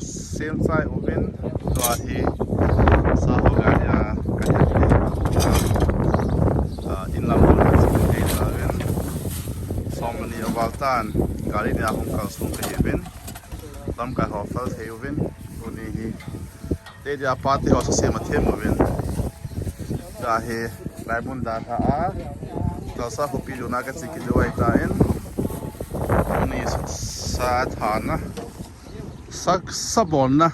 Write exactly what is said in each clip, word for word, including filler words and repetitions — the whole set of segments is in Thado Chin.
Sem chai uvin, tua hi sa ho gari a ka he. Ah, in lam ka chi thei ta uvin. Som ni a val tan, gari ni a hung kal sung ka hi uvin. Lamkai ho fel thei uvin. Tuni hi. Te dia party ho sa sem a them uvin. Tua hi, lai mun dan ha a. Tua sa khopi luna ka chi kit uva ta in. Tuni sa thana. Sa, sa bolna.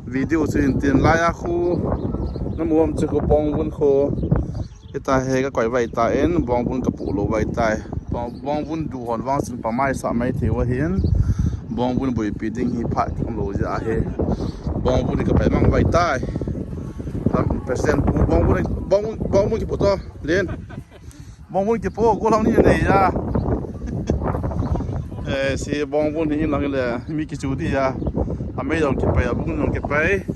Video chu hin tin lai a khu. Na mu am chu khu Bongvun khu. Hita hi ka koi vai ta in, Bongvun ka pu lou vai tai. Bong, Bongvun du hon vang chun pa mai sa mai thei uva hin. Bongvun buipi ding hi phat kham lou jeh a hi. Bongvun ka pai mang vai tai. Lam President pu Bongvun, Bong, Bongvun kipu to, Len. Bongvun kipu, ko lang ni nei ya. Eh, si Bongvun hi lang le, mi kichu di ya. A mei jong kipai, a bung jong kipai.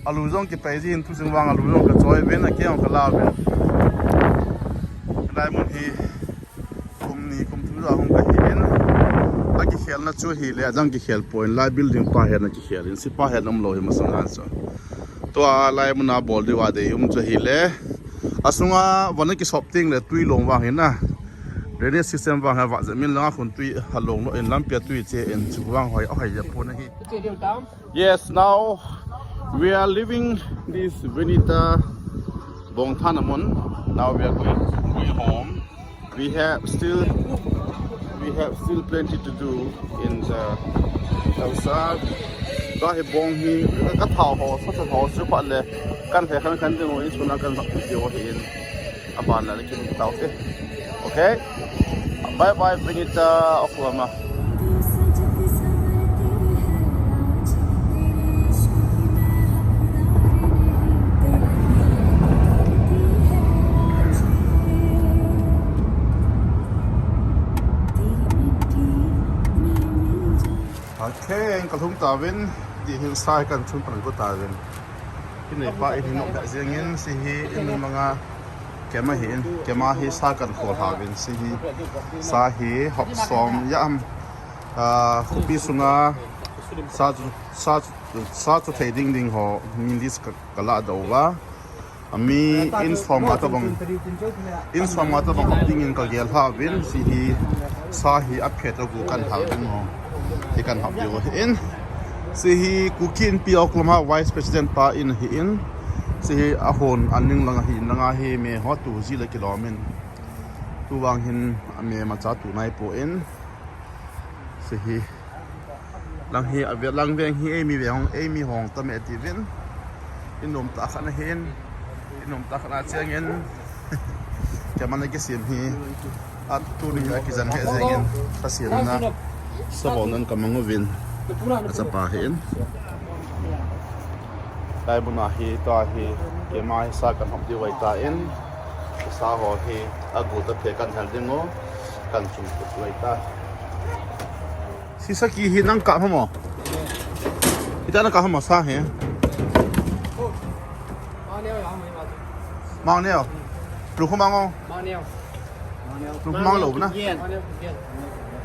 A lu jong kipai jin, tu jing vang a lu jong ka choi uvin, a ke jong ka la uvin. Lai mun hi, kum ni, kum thum ja hung ka hi in. A kikhelna chu hi le, a jang kikhel poi, lai building pa hi na kikhel in, si pa hi na um lou hi masang han so. Tua lai mun a bol diu a dei um chu hi le. A sunga van a kisop ting le tui long vang hi na. Drainage system vang ha va jamin langa khun tui ha long lo in lampi a tui che in chu vang hoi a hoi ja pon ahi. Yes, now we are leaving this Venita Bongthana Mon. Now we are going, going home. We have still, we have still plenty to do in the outside. Ka hi bong hi, ka thao ho, sa thao ho, chu pa le, kan he kan kan ding ho, in suna kan mak ding ho hi in. Aban la kin tau te. Okay? Bye bye, Benita, Oklahoma. Okay, ka lhung tauvin, ti hin sa kan chun pan ko tauvin. Kinei pa in hin nok da jeng in, si hi in manga kema hi in, kema hi sa kan khol ha vin, si hi sa hi hop som ya am, ah, khopi sunga sa chu, sa chu, sa chu thei ding ding ho, min list ka, ka la do va. Ami in som nga tabang, in som nga tabang hop ding in ka gel ha vin, si hi sa hi a phet a gu kan hal ding ho. Hi kan hop ding ho hi in. Si hi Kuki Inpi Oklahoma Vice President pa in hi in. Si hi a hon an ning langa hi in langa hi me ho tu ji le kilom in. Tu vang hin a me ma cha tu nai po in. Si hi. Lang hi a ve, lang veng hi ei mi ve hong, ei mi hong ta me ti vin. In nom ta khan hin. In nom ta khan a cheng in. Kema na kisim hi. A tu ni a kijan he jeng in. Ka sim na. Sa bol nan ka mang uvin. A sa pa hin. Lai mun a hi, tua hi, kema hi sa kan hop diu vai ta in, sa ho hi, a gu ta phe kan hal ding o, kan chung kut vai ta. Si sa ki hi nang kap ham o? Ita nang kap ham o sa hi? Mang neo. Lu khu mang o? Mang neo. Lu mang lo na.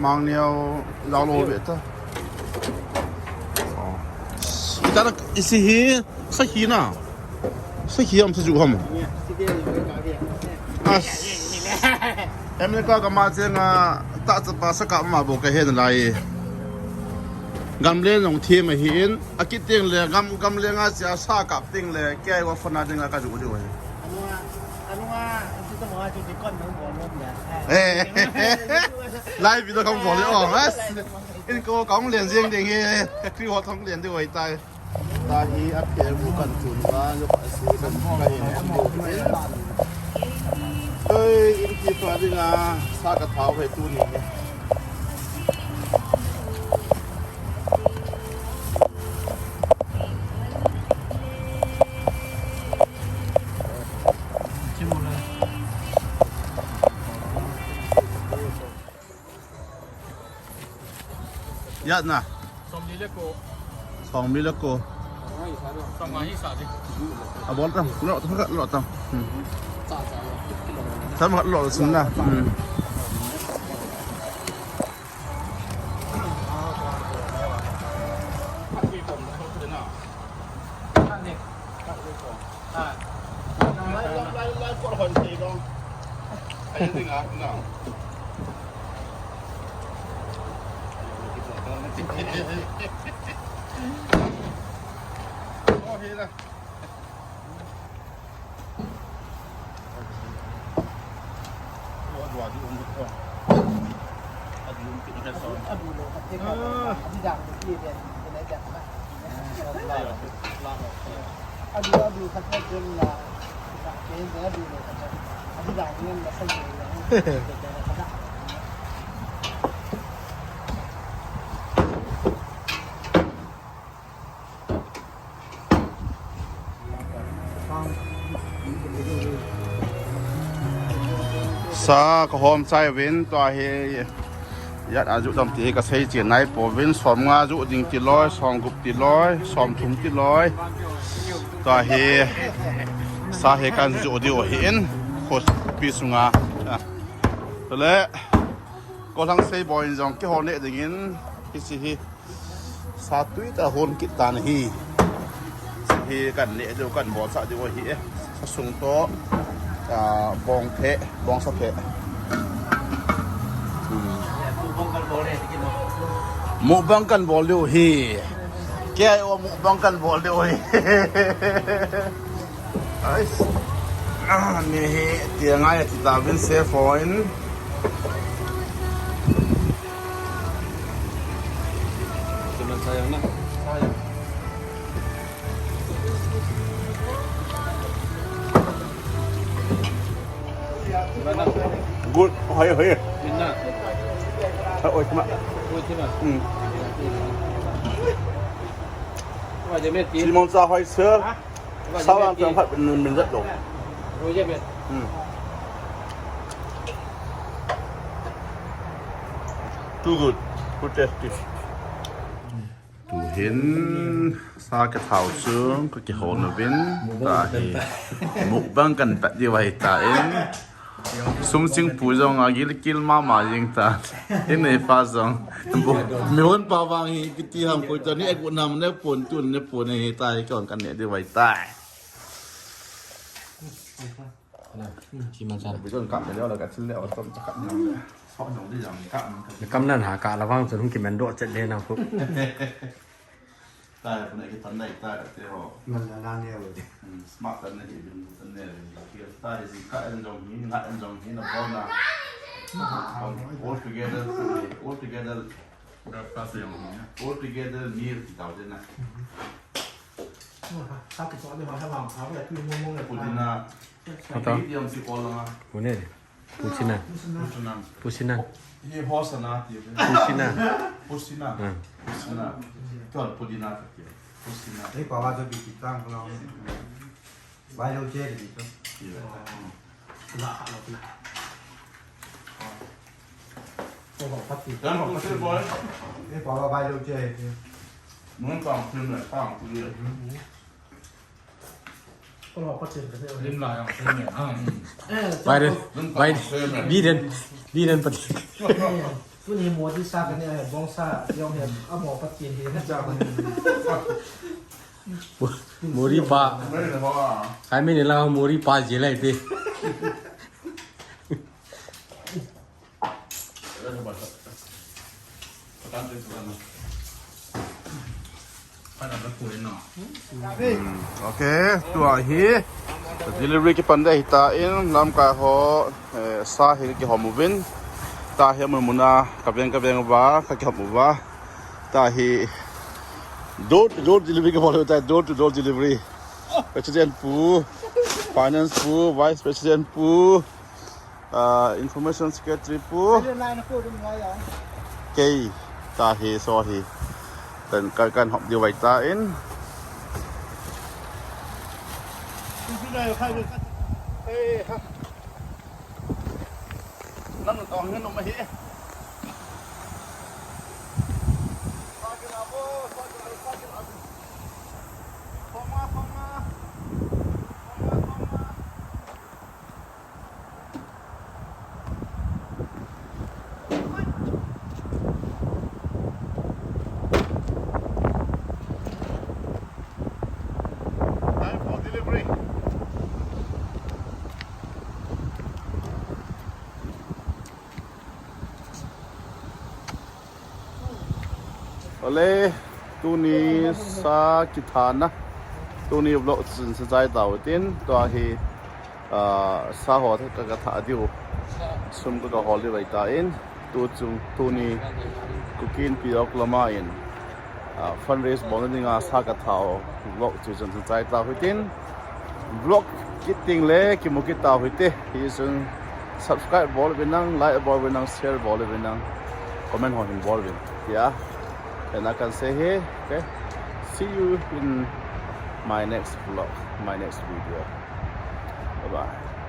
Mang neo, lau lo ve ta. Oh. Ita na isi hi, sa hi na. Sa hi am sa ju ham. As. America ka ma che nga ta cha pa sa ka ma bo ka hen lai. Gamle nong thi ma hi in. A kit teng le, gam, gam le nga sia sa kap teng le, kei wa fana ding a ka ju ju he. Anu a, anu a, si ta mo a chu ti kon nang bol lom ya. Eh. Live video kam bol le o, bas. In ko kam len jeng ding he. Ka kri ho thong len de wai tai. Ta hi a phe mu kan chun ba, yo pa si kan ka hi ne. Oi, in ki fa ding a, sa ka thau he tu ni he. Yat na. Som li le ko. Som li le ko. Som nga hi sa di. A bol ta, lo ta, lo ta. Hmm. Sa ma lo sun na. Hmm. Sa kahom chai uvin, tua hi ijat a ju dam ti hi kasei chen nai pouvin, som nga ju ding ti loi, som gup ti loi, som thum ti loi. Tua hi sa hi kan ju diu ahin, khopi sunga. Tule, kolhang sei boi in jong kihou neh dingin, hiche hi. Sa tui tah hon kit tan ahi. Hi kan neh diu, kan bolsah diu ahi e. Sa sung toh, ah, bong phe, bong sa phe. Hmm. Mukbang kan bol diu ahi. Kei o mukbang kan bol diu ahi. Ais. Ah, ni hi tia ngai ati tauvin chef hon. Cuman sayang na. Sayang. Good. Hoi, hoi. Minna. Oi, kuma. Oi, kuma. Hmm. Simon sa hoi sir. Sawan tang phat min min rat lo. Hmm. Too good. Too tasty. Tuhin sa kathau chung kakihou nauvin. Tahi mukbang kan pat diu ahitan. Sum ching pu jong agil kil mama jing ta. Inei pa jong. Mi hon pa vang hi kiti ham koi ta ni agu nam ne pon tun ne pon hi ta hi kon kan ne di vai ta. Chi man chan. Bi don kap le le ka chil le o tom cha kap. So jong di jong kap. Kam nan ha ka la vang chun hung kimen do chet le na khu. Ta ya puna ki tan dai ta te ho. Man la na ne wo. Hmm, smart tan ne hi bin tan ne. Ki ta hi si ka en jong hi, nga en jong hi na bo na. All together, all together. Breakfast jong hi na. All together meal ki tau de na. Pudina. Ata. Medium si ko la. Pune. Puchina. Puchina. Puchina. Hi Hosanna ti. Puchina. Puchina. Hmm. Puchina. Kyo pudina ti. Puchina. Ei, pawa to bi kitang lo. Bai lo je di to. Kula ha lo kula. Ko ho pati. Dan ko pati boy. Ei, pawa bai lo je. Mun pang pin le pang pin le. Lim la yang pin le. Bai de, bai, bi den, bi den pati. Tuni Modi sa kane, bong sa, yong he, amo pati he. Mori pa. Kai mene la Mori pa je lai te. Hmm, okay, tua hi delivery kipan ding ahitan, lamkai ho, eh, sa hi kihom uvin. Tahi mun mun a kaveng kaveng uva kakihom uva. Tahi door to door delivery kibol u tai, door to door delivery. President pu, Finance pu, Vice President pu, ah, Information Secretary pu. Kei, tahi, so hi. Kan, kan, kan hop diu ahitan. Nang tong ngan um ahi. Time for delivery. Ole, tuni sa kithana. Tuni vlog chun sa chai tau tin, tua hi, ah, sa ho ka, ka tha diu. Sum ka, ka hol diu vai ta in, tu chung, tuni Kuki Inpi Oklahoma in, ah, fundraise bol dinga sa ka thau vlog chu chun sa chai tau hitin. Vlog kit ting le kimu kit tau hite. Hi chun subscribe bol uvin nang, like bol uvin nang, share bol uvin nang, comment ho hin bol uvin. Tia, ena kan sei e, okay? See you in my next vlog, my next video. Bye bye.